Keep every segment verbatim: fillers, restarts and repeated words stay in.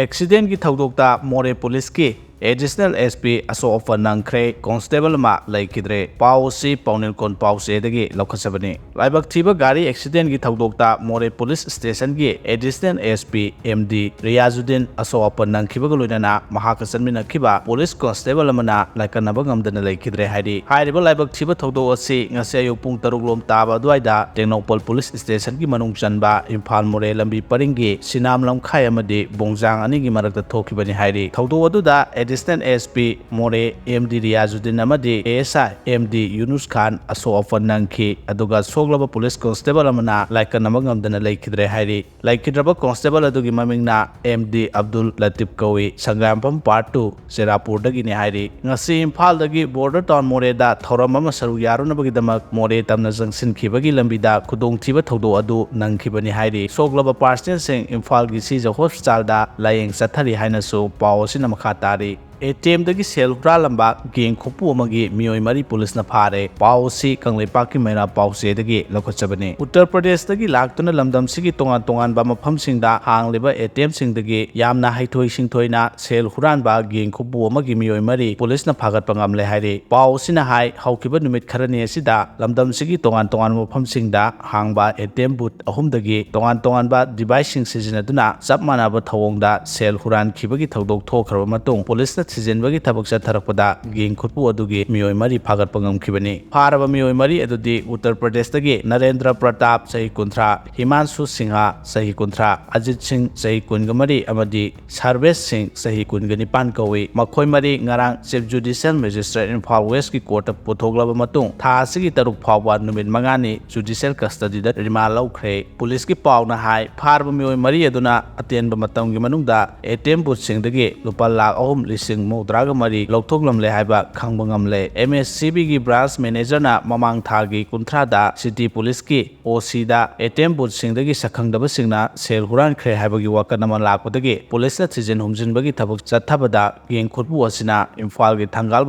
ꯑꯦꯛꯁꯤꯗꯦꯟꯒꯤ ꯊꯧꯗꯣꯛꯇ ꯃꯣꯔꯦ ꯄꯨꯂꯤꯁꯀꯤ ꯑꯦꯗꯤꯁꯅꯦꯜ ꯑꯦꯁ ꯄꯤ ꯑꯁꯣꯛ ꯑꯄꯟ ꯅꯪꯈ꯭ꯔꯦ, ꯀꯣꯟꯁꯇꯦꯕꯜ ꯑꯃ ꯂꯩꯈꯤꯗ꯭ꯔꯦ꯫ ꯄꯥꯎ ꯑꯁꯤ ꯄꯥꯎꯅꯤꯜꯀꯣꯟ ꯄꯥꯎꯆꯦꯗꯒꯤ ꯂꯧꯈꯠꯆꯕꯅꯤ꯫ ꯂꯥꯏꯕꯛ ꯊꯤꯕ ꯒꯥꯔꯤ ꯑꯦꯛꯁꯤꯗꯦꯟꯒꯤ ꯊꯧꯗꯣꯛꯇ ꯃꯣꯔꯦ ꯄꯨꯂꯤꯁ ꯁ꯭ꯇꯦꯁꯟꯒꯤ additional S P M D Riyazuddin ꯑꯁꯣꯛ ꯑꯄꯟ ꯅꯪꯈꯤꯕꯒ ꯂꯣꯏꯅꯅ ꯃꯍꯥꯛꯀ ꯆꯠꯃꯤꯟꯅꯈꯤꯕ ꯄꯨꯂꯤꯁ ꯀꯣꯟꯁꯇꯦꯕꯜ ꯑꯃꯅ ꯂꯥꯏꯀꯠꯅꯕ ꯉꯝꯗꯅ ꯂꯩꯈꯤꯗ꯭ꯔꯦ ꯍꯥꯏꯔꯤ꯫ ꯍꯥꯏꯔꯤꯕ ꯂꯥꯏꯕꯛ ꯊꯤꯕ ꯊꯧꯗꯣꯛ ꯑꯁꯤ ꯉꯁꯤ ꯑꯌꯨꯛ ꯄꯨꯡ ꯇꯔꯨꯛ ꯂꯣꯝ ꯇꯥꯕ ꯑꯗꯨꯋꯥꯏꯗ ꯇꯦꯡꯅꯧꯄꯜ ꯄꯨꯂꯤꯁ ꯁ꯭ꯇꯦꯁꯟꯒꯤ ꯃꯅꯨꯡ ꯆꯟꯕ ꯏꯝꯐꯥꯜ ꯃꯣꯔꯦ ꯂꯝꯕꯤ ꯄꯔꯤꯡꯒꯤ ꯁꯤꯅꯥꯝ ꯂꯝꯈꯥꯏ ꯑꯃꯗꯤ ꯕꯣꯡꯖꯥꯡ ꯑꯅꯤꯒꯤ ꯃꯔꯛꯇ ꯊꯣꯛꯈꯤꯕꯅꯤ ꯍꯥꯏꯔꯤ꯫ ꯊꯧꯗꯣꯛ ꯑꯗꯨꯗ ꯑꯦꯗꯤꯁꯅꯦꯜ ꯑꯦꯁ ꯄꯤ ꯃꯣꯔꯦ ꯑꯦꯝ ꯗꯤ ꯔꯤꯌꯥꯖꯨꯗꯤꯟ ꯑꯃꯗꯤ A S I M D ꯌꯨꯅꯨꯁ ꯈꯥꯟ ꯑꯁꯣꯛ ꯑꯄꯟ ꯅꯪꯈꯤ, ꯑꯗꯨꯒ ꯁꯣꯛꯂꯕ ꯄꯨꯂꯤꯁ ꯀꯣꯟꯁꯇꯦꯕꯜ ꯑꯃꯅ ꯂꯥꯏꯀꯠꯅꯕ ꯉꯝꯗꯅ ꯂꯩꯈꯤꯗ꯭ꯔꯦ ꯍꯥꯏꯔꯤ꯫ ꯂꯩꯈꯤꯗ꯭ꯔꯕ ꯀꯣꯟꯁꯇꯦꯕꯜ ꯑꯗꯨꯒꯤ ꯃꯃꯤꯡꯅ ꯑꯦꯝ ꯗꯤ ꯑꯕꯗꯨꯜ ꯂꯇꯤꯞ ꯀꯧꯏ, ꯁꯪꯒꯥꯏꯌꯨꯝꯐꯝ ꯄꯥꯔꯠ ꯇꯨ, ꯆꯦꯔꯥꯄꯨꯔꯗꯒꯤꯅꯤ ꯍꯥꯏꯔꯤ꯫ ꯉꯁꯤ ꯏꯝꯐꯥꯜꯗꯒꯤ ꯕꯣꯔꯗꯔ ꯇꯥꯎꯟ ꯃꯣꯔꯦꯗ ꯊꯧꯔꯝ ꯑꯃ ꯁꯔꯨꯛ ꯌꯥꯔꯨꯅꯕꯒꯤꯗꯃꯛ ꯃꯣꯔꯦ ꯇꯝꯅ ꯆꯪꯁꯤꯟꯈꯤꯕꯒꯤ ꯂꯝꯕꯤꯗ ꯈꯨꯗꯣꯡꯊꯤꯕ ꯊꯧꯗꯣꯛ ꯑꯗꯨ ꯅꯪꯈꯤꯕꯅꯤ ꯍꯥꯏꯔꯤ꯫ ꯁꯣꯛꯂꯕ ꯄꯥꯔꯁꯅꯦꯜꯁꯤꯡ ꯏꯝꯐꯥꯜꯒꯤ ꯁꯤꯖ ꯍꯣꯁꯄꯤꯇꯥꯜꯗ ꯂꯥꯌꯦꯡ ꯆꯠꯊꯔꯤ ꯍꯥꯏꯅꯁꯨ ꯄꯥꯎ ꯑꯁꯤꯅ ꯃꯈꯥ ꯇꯥꯔꯤ꯫ ꯑꯦ ꯇꯤ ꯑꯦꯝꯗꯒꯤ ꯁꯦꯜ ꯍꯨꯔꯥꯜꯂꯝꯕ ꯒꯦꯡ ꯈꯨꯄꯨ ꯑꯃꯒꯤ ꯃꯤꯑꯣꯏ ꯃꯔꯤ ꯄꯨꯂꯤꯁꯅ ꯐꯥꯔꯦ꯫ ꯄꯥꯎ ꯑꯁꯤ ꯀꯪꯂꯩꯄꯥꯛꯀꯤ ꯃꯩꯔꯥ ꯄꯥꯎꯆꯦꯗꯒꯤ ꯂꯧꯈꯠꯆꯕꯅꯤ꯫ ꯎꯠꯇꯔ ꯄ꯭ꯔꯗꯦꯁꯇꯒꯤ ꯂꯥꯛꯇꯨꯅ ꯂꯝꯗꯝꯁꯤꯒꯤ ꯇꯣꯉꯥꯟ ꯇꯣꯉꯥꯟꯕ ꯃꯐꯝꯁꯤꯡꯗ ꯍꯥꯡꯂꯤꯕ ꯑꯦ ꯇꯤ ꯑꯦꯝꯁꯤꯡꯗꯒꯤ ꯌꯥꯝꯅ ꯍꯩꯊꯣꯏ ꯁꯤꯡꯊꯣꯏꯅ ꯁꯦꯜ ꯍꯨꯔꯥꯟꯕ ꯒꯦꯡ ꯈꯨꯄꯨ ꯑꯃꯒꯤ ꯃꯤꯑꯣꯏ ꯃꯔꯤ ꯄꯨꯂꯤꯁꯅ ꯐꯥꯒꯠꯄ ꯉꯝꯂꯦ ꯍꯥꯏꯔꯤ꯫ ꯄꯥꯎ ꯑꯁꯤꯅ ꯍꯥꯏ, ꯍꯧꯈꯤꯕ ꯅꯨꯃꯤꯠ ꯈꯔꯅꯤ ꯑꯁꯤꯗ ꯂꯝꯗꯝꯁꯤꯒꯤ ꯇꯣꯉꯥꯟ ꯇꯣꯉꯥꯟꯕ ꯃꯐꯝꯁꯤꯡꯗ ꯍꯥꯡꯕ ꯑꯦ ꯇꯤ ꯑꯦꯝ ꯕꯨꯠ ꯑꯍꯨꯝꯗꯒꯤ ꯇꯣꯉꯥꯟ ꯇꯣꯉꯥꯟꯕ ꯗꯤꯚꯥꯏꯁꯁꯤꯡ ꯁꯤꯖꯤꯟꯅꯗꯨꯅ ꯆꯞ ꯃꯥꯟꯅꯕ ꯊꯧꯑꯣꯡꯗ ꯁꯦꯜ ꯍꯨꯔꯥꯟꯈꯤꯕꯒꯤ ꯊꯧꯗꯣꯛ ꯊꯣꯛꯈ꯭ꯔꯕ ꯃꯇꯨꯡ ꯄꯨꯂꯤꯁꯅ ꯊꯤꯖꯤꯟꯕꯒꯤ ꯊꯕꯛ ꯆꯠꯊꯔꯛꯄꯗ ꯒꯦꯡ ꯈꯨꯠꯄꯨ ꯑꯗꯨꯒꯤ ꯃꯤꯑꯣꯏ ꯃꯔꯤ ꯐꯥꯒꯠꯄ ꯉꯝꯈꯤꯕꯅꯤ꯫ ꯐꯥꯔꯕ ꯃꯤꯑꯣꯏ ꯃꯔꯤ ꯑꯗꯨꯗꯤ ꯎꯠꯇꯔ ꯄ꯭ꯔꯗꯦꯁꯇꯒꯤ ꯅꯔꯦꯟꯗ꯭ꯔ ꯄ꯭ꯔꯇꯥꯞ, ꯆꯍꯤ ꯀꯨꯟꯊ꯭ꯔꯥ, ꯍꯤꯃꯥꯟꯁꯨ ꯁꯤꯡꯍ, ꯆꯍꯤ ꯀꯨꯟꯊ꯭ꯔꯥ, ꯑꯖꯤꯠ ꯁꯤꯡ, ꯆꯍꯤ ꯀꯨꯟꯒ ꯃꯔꯤ, ꯑꯃꯗꯤ ꯁꯔꯚꯦꯁ ꯁꯤꯡ, ꯆꯍꯤ ꯀꯨꯟꯒ ꯅꯤꯄꯥꯟ ꯀꯧꯏ꯫ ꯃꯈꯣꯏ ꯃꯔꯤ ꯉꯔꯥꯡ ꯆꯤꯐ ꯖꯨꯗꯤꯁꯤꯌꯦꯜ ꯃꯦꯖꯤꯁꯇ꯭ꯔꯦꯠ ꯏꯝꯐꯥꯜ ꯋꯦꯁꯀꯤ ꯀꯣꯔꯠꯇ ꯄꯨꯊꯣꯛꯂꯕ ꯃꯇꯨꯡ, ꯊꯥ ꯑꯁꯤꯒꯤ ꯇꯔꯨꯛ ꯐꯥꯎꯕ ꯅꯨꯃꯤꯠ ꯃꯉꯥꯅꯤ ꯖꯨꯗꯤꯁꯤꯌꯦꯜ ꯀꯁꯇꯗꯤꯗ ꯔꯤꯃꯥꯟ ꯂꯧꯈ꯭ꯔꯦ꯫ ꯄꯨꯂꯤꯁꯀꯤ ꯄꯥꯎꯅ ꯍꯥꯏ, ꯐꯥꯔꯕ ꯃꯤꯑꯣꯏ ꯃꯔꯤ ꯑꯗꯨꯅ ꯑꯇꯦꯟꯕ ꯃꯇꯝꯒꯤ ꯃꯅꯨꯡꯗ ꯑꯦ ꯇꯤ ꯑꯦꯝ ꯕꯨꯠꯁꯤꯡꯗꯒꯤ ꯂꯨꯄꯥ ꯂꯥꯈ ꯑꯍꯨꯝ ꯂꯤꯁꯤꯡ ꯃꯧꯗ꯭ꯔꯥꯒ ꯃꯔꯤ ꯂꯧꯊꯣꯛꯂꯝꯂꯦ ꯍꯥꯏꯕ ꯈꯪꯕ ꯉꯝꯂꯦ꯫ ꯑꯦꯝ ꯑꯦꯁ ꯁꯤ ꯕꯤꯒꯤ ꯕ꯭ꯔꯥꯟꯁ ꯃꯦꯅꯦꯖꯔꯅ ꯃꯃꯥꯡ ꯊꯥꯒꯤ ꯀꯨꯟꯊ꯭ꯔꯥꯗ ꯁꯤꯇꯤ ꯄꯨꯂꯤꯁꯀꯤ ꯑꯣ ꯁꯤꯗ ꯑꯦ ꯇꯤ ꯑꯦꯝ ꯕꯨꯠꯁꯤꯡꯗꯒꯤ ꯁꯛꯈꯪꯗꯕꯁꯤꯡꯅ ꯁꯦꯜ ꯍꯨꯔꯥꯟꯈ꯭ꯔꯦ ꯍꯥꯏꯕꯒꯤ ꯋꯥꯀꯠ ꯑꯃ ꯂꯥꯛꯄꯗꯒꯤ ꯄꯨꯂꯤꯁꯅ ꯊꯤꯖꯤꯟ ꯍꯨꯝꯖꯤꯟꯕꯒꯤ ꯊꯕꯛ ꯆꯠꯊꯕꯗ ꯌꯦꯡ ꯈꯨꯠꯄꯨ ꯑꯁꯤꯅ ꯏꯝꯐꯥꯜꯒꯤ ꯊꯪꯒꯥꯜ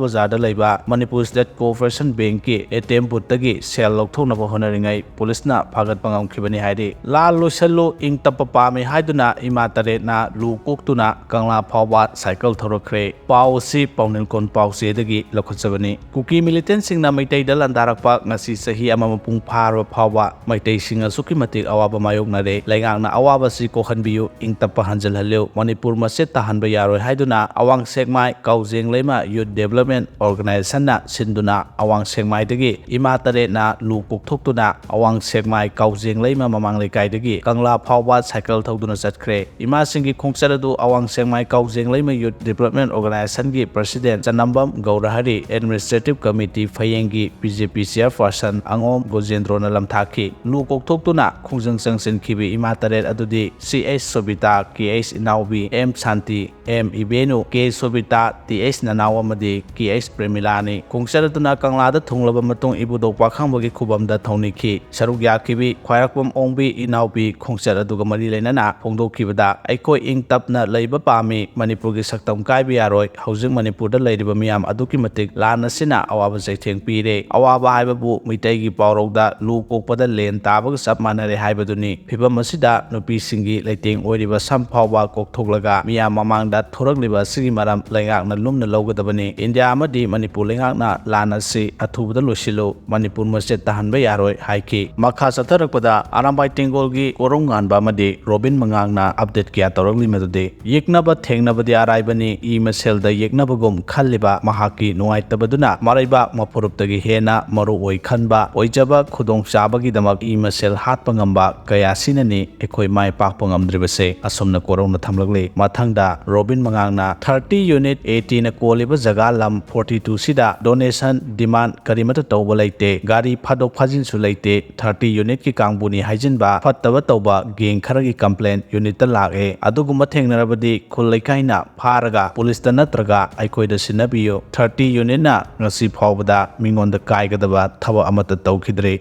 ꯕꯖꯥꯔꯗ ꯂꯩꯕ ꯃꯅꯤꯄꯨꯔ ꯁ꯭ꯇꯦꯠ ꯀꯣꯑꯣꯄꯔꯦꯁꯟ ꯕꯦꯡꯛꯀꯤ ꯑꯦ ꯇꯤ ꯑꯦꯝ ꯕꯨꯠꯇꯒꯤ ꯁꯦꯜ ꯂꯧꯊꯣꯛꯅꯕ ꯍꯣꯠꯅꯔꯤꯉꯩ ꯄꯨꯂꯤꯁꯅ ꯐꯥꯒꯠꯄ ꯉꯝꯈꯤꯕꯅꯤ ꯍꯥꯏꯔꯤ꯫ ꯂꯥꯜ ꯂꯣꯏꯁꯜꯂꯨ, ꯏꯪ ꯇꯞꯄ ꯄꯥꯝꯃꯤ ꯍꯥꯏꯗꯨꯅ ꯏꯃꯥ ꯇꯔꯦꯠꯅ ꯂꯨ ꯀꯣꯛꯇꯨꯅ ꯀꯪꯂꯥ ꯐꯥꯎꯕ ꯁꯥꯏꯀꯜ ꯊꯧꯔꯛꯈ꯭ꯔꯦ꯫ ꯄꯥꯎ ꯑꯁꯤ ꯄꯥꯎꯅꯤꯜꯀꯣꯟ ꯄꯥꯎꯆꯦꯗꯒꯤ ꯂꯧꯈꯠꯆꯕꯅꯤ꯫ ꯀꯨꯀꯤ ꯃꯤꯂꯤꯇꯦꯟꯁꯤꯡꯅ ꯃꯩꯇꯩꯗ ꯂꯥꯟꯗꯥꯔꯛꯄ ꯉꯁꯤ ꯆꯍꯤ ꯑꯃ ꯃꯄꯨꯡ ꯐꯥꯔꯕ ꯐꯥꯎꯕ ꯃꯩꯇꯩꯁꯤꯡ ꯑꯁꯨꯛꯀꯤ ꯃꯇꯤꯛ ꯑꯋꯥꯕ ꯃꯥꯌꯣꯛꯅꯔꯦ꯫ ꯂꯩꯉꯥꯛꯅ ꯑꯋꯥꯕ ꯑꯁꯤ ꯀꯣꯛꯍꯟꯕꯤꯌꯨ, ꯏꯪ ꯇꯞꯄ ꯍꯟꯖꯤꯜꯍꯜꯂꯨ꯫ ꯃꯅꯤꯄꯨꯔ ꯃꯆꯦꯠ ꯇꯥꯍꯟꯕ ꯌꯥꯔꯣꯏ ꯍꯥꯏꯗꯨꯅ ꯑꯋꯥꯡ ꯁꯦꯛꯃꯥꯏ ꯀꯥꯎꯖꯦꯡ ꯂꯩꯃ ꯌꯨꯠ ꯗꯦꯕꯂꯞꯃꯦꯟ ꯑꯣꯔꯒꯅꯥꯏꯖꯦꯁꯟꯅ ꯁꯤꯟꯗꯨꯅ ꯑꯋꯥꯡ ꯁꯦꯛꯃꯥꯏꯗꯒꯤ ꯏꯃꯥ ꯇꯔꯦꯠꯅ ꯂꯨ ꯀꯣꯛꯊꯣꯛꯇꯨꯅ ꯑꯋꯥꯡ ꯁꯦꯛꯃꯥꯏ ꯀꯥꯎꯖꯦꯡ ꯂꯩꯃ ꯃꯃꯥꯡ ꯂꯩꯀꯥꯏꯗꯒꯤ ꯀꯪꯂꯥ ꯐꯥꯎꯕ ꯁꯥꯏꯀꯜ ꯊꯧꯗꯨꯅ ꯆꯠꯈ꯭ꯔꯦ꯫ ꯏꯃꯥꯁꯤꯡꯒꯤ ꯈꯣꯡꯆꯠ ꯑꯗꯨ ꯑꯋꯥꯡ ꯁꯦꯛꯃꯥꯏ ꯀꯥꯎꯖꯦꯡ ꯂꯩꯃ ꯌꯨꯠ ꯗꯤꯕꯂꯞꯃꯦꯟ ꯑꯣꯔꯒꯅꯥꯏꯖꯦꯁꯟꯒꯤ president Chanambam Gourahari, administrative committee ꯐꯌꯦꯡꯒꯤ ꯕꯤ ꯖꯦ ꯄꯤ ꯆꯤꯌꯔꯄꯔꯁꯟ ꯑꯉꯣꯝ ꯒꯣꯖꯦꯟꯗ꯭ꯔꯣꯅ ꯂꯝꯊꯥꯛꯈꯤ꯫ ꯂꯨ ꯀꯣꯛꯊꯣꯛꯇꯨꯅ ꯈꯣꯡꯖꯪ ꯆꯪꯁꯤꯟꯈꯤꯕ ꯏꯃꯥ ꯇꯔꯦꯠ ꯑꯗꯨꯗꯤ C H Sobita, K H Inaobi, M Shanti, M Ibenu, K Sobita, T H Nanao ꯑꯃꯗꯤ ꯀꯦ ꯑꯩꯆ ꯄ꯭ꯔꯦꯃꯤꯂꯥꯅꯤ꯫ ꯈꯣꯡꯆꯠ ꯑꯗꯨꯅ ꯀꯪꯂꯥꯗ ꯊꯨꯡꯂꯕ ꯃꯇꯨꯡ ꯏꯕꯨꯙꯧ ꯄꯥꯈꯪꯕꯒꯤ ꯈꯨꯕꯝꯗ ꯊꯧꯅꯤꯈꯤ꯫ ꯁꯔꯨꯛ ꯌꯥꯈꯤꯕꯤ ꯈ꯭ꯋꯥꯏꯔꯥꯛꯄꯝ ꯑꯣꯡꯕꯤ ꯏꯅꯥꯎꯕꯤ ꯈꯣꯡꯆꯠ ꯑꯗꯨꯒ ꯃꯔꯤ ꯂꯩꯅꯅ ꯐꯣꯡꯗꯣꯛꯈꯤꯕꯗ, ꯑꯩꯈꯣꯏ ꯏꯪ ꯇꯞꯅ ꯂꯩꯕ ꯄꯥꯝꯃꯤ, ꯃꯅꯤꯄꯨꯔꯒꯤ ꯁꯛꯇꯝ ꯀꯥꯏꯕ ꯌꯥꯔꯣꯏ꯫ ꯍꯧꯖꯤꯛ ꯃꯅꯤꯄꯨꯔꯗ ꯂꯩꯔꯤꯕ ꯃꯤꯌꯥꯝ ꯑꯗꯨꯛꯀꯤ ꯃꯇꯤꯛ ꯂꯥꯟ ꯑꯁꯤꯅ ꯑꯋꯥꯕ ꯆꯩꯊꯦꯡ ꯄꯤꯔꯦ꯫ ꯑꯋꯥꯕ ꯍꯥꯏꯕꯕꯨ ꯃꯩꯇꯩꯒꯤ ꯄꯥꯎꯔꯧꯗ ꯂꯨ ꯀꯣꯛꯄꯗ ꯂꯦꯟ ꯇꯥꯕꯒ ꯆꯞ ꯃꯥꯟꯅꯔꯦ ꯍꯥꯏꯕꯗꯨꯅꯤ꯫ ꯐꯤꯚꯝ ꯑꯁꯤꯗ ꯅꯨꯄꯤꯁꯤꯡꯒꯤ ꯂꯩꯇꯦꯡ ꯑꯣꯏꯔꯤꯕ ꯁꯝ ꯐꯥꯎꯕ ꯀꯣꯛꯊꯣꯛꯂꯒ ꯃꯤꯌꯥꯝ ꯃꯃꯥꯡꯗ ꯊꯣꯔꯛꯂꯤꯕ ꯑꯁꯤꯒꯤ ꯃꯔꯝ ꯂꯩꯉꯥꯛꯅ ꯂꯨꯝꯅ ꯂꯧꯒꯗꯕꯅꯤ꯫ ꯏꯟꯗꯤꯌꯥ ꯑꯃꯗꯤ ꯃꯅꯤꯄꯨꯔ ꯂꯩꯉꯥꯛꯅ ꯂꯥꯟ ꯑꯁꯤ ꯑꯊꯨꯕꯗ ꯂꯣꯏꯁꯤꯜꯂꯨ꯫ ꯃꯅꯤꯄꯨꯔ ꯃꯆꯦꯠ ꯇꯥꯍꯟꯕ ꯌꯥꯔꯣꯏ ꯍꯥꯏꯈꯤ꯫ ꯃꯈꯥ ꯆꯠꯊꯔꯛꯄꯗ ꯑꯔꯥꯝꯕꯥꯏ ꯇꯦꯡꯒꯣꯜꯒꯤ ꯀꯣꯔꯧꯉꯥꯟꯕ ꯑꯃꯗꯤ ꯔꯣꯕꯤꯟ ꯃꯉꯥꯡꯅ ꯑꯞꯗꯦꯠ ꯀꯌꯥ ꯇꯧꯔꯛꯂꯤ, ꯃꯗꯨꯗꯤ ꯌꯦꯛꯅꯕ ꯊꯦꯡꯅꯕꯗꯤ ꯑꯔꯥꯏꯕꯅꯤ, ꯏ ꯃꯁꯦꯜꯗ ꯌꯦꯛꯅꯕꯒꯨꯝ ꯈꯜꯂꯤꯕ ꯃꯍꯥꯛꯀꯤ ꯅꯨꯡꯉꯥꯏꯇꯕꯗꯨꯅ ꯃꯔꯩꯕꯥꯛ ꯃꯐꯨꯔꯨꯞꯇꯒꯤ ꯍꯦꯟꯅ ꯃꯔꯨ ꯑꯣꯏ ꯈꯟꯕ ꯑꯣꯏꯖꯕ ꯈꯨꯗꯣꯡꯆꯥꯕꯒꯤꯗꯃꯛ ꯏ ꯃꯁꯦꯜ ꯍꯥꯠꯄ ꯉꯝꯕ ꯀꯌꯥ ꯑꯁꯤꯅꯅꯤ ꯑꯩꯈꯣꯏ ꯃꯥꯏ ꯄꯥꯛꯄ ꯉꯝꯗ꯭ꯔꯤꯕꯁꯦ꯫ ꯑꯁꯨꯝꯅ ꯀꯣꯔꯧꯅ ꯊꯝꯂꯛꯂꯤ꯫ ꯃꯊꯪꯗ ꯔꯣꯕꯤꯟ ꯃꯉꯥꯡꯅ ꯊꯥꯔꯇꯤ ꯌꯨꯅꯤꯠ ꯑꯦ ꯇꯤꯅ ꯀꯣꯜꯂꯤꯕ ꯖꯒꯥ ꯂꯝ ꯐꯣꯔꯇꯤ ꯇꯨ ꯁꯤꯗ ꯗꯣꯅꯦꯁꯟ ꯗꯤꯃꯥꯟ ꯀꯔꯤꯃꯠꯇ ꯇꯧꯕ ꯂꯩꯇꯦ, ꯒꯥꯔꯤ ꯐꯥꯗꯣꯛ ꯐꯥꯖꯤꯟꯁꯨ ꯂꯩꯇꯦ, ꯊꯥꯔꯇꯤ ꯌꯨꯅꯤꯠꯀꯤ ꯀꯥꯡꯕꯨꯅꯤ ꯍꯥꯏꯖꯤꯟꯕ ꯐꯠꯇꯕ ꯇꯧꯕ ꯒꯦꯡ ꯈꯔꯒꯤ ꯀꯝꯄ꯭ꯂꯦꯟ ꯌꯨꯅꯤꯠꯇ ꯂꯥꯛꯑꯦ꯫ ꯑꯗꯨꯒꯨꯝꯕ ꯊꯦꯡꯅꯔꯕꯗꯤ ꯈꯨꯜ ꯂꯩꯀꯥꯏꯅ ꯐꯥꯔꯒ ꯄꯨꯂꯤꯁꯇ ꯅꯠꯇ꯭ꯔꯒ ꯑꯩꯈꯣꯏꯗ ꯁꯤꯟꯅꯕꯤꯌꯨ꯫ ꯊꯥꯔꯇꯤ ꯌꯨꯅꯤꯠꯅ ꯉꯁꯤ ꯐꯥꯎꯕꯗ ꯃꯤꯉꯣꯟꯗ ꯀꯥꯏꯒꯗꯕ ꯊꯕꯛ ꯑꯃꯠꯇ ꯇꯧꯈꯤꯗ꯭ꯔꯤ꯫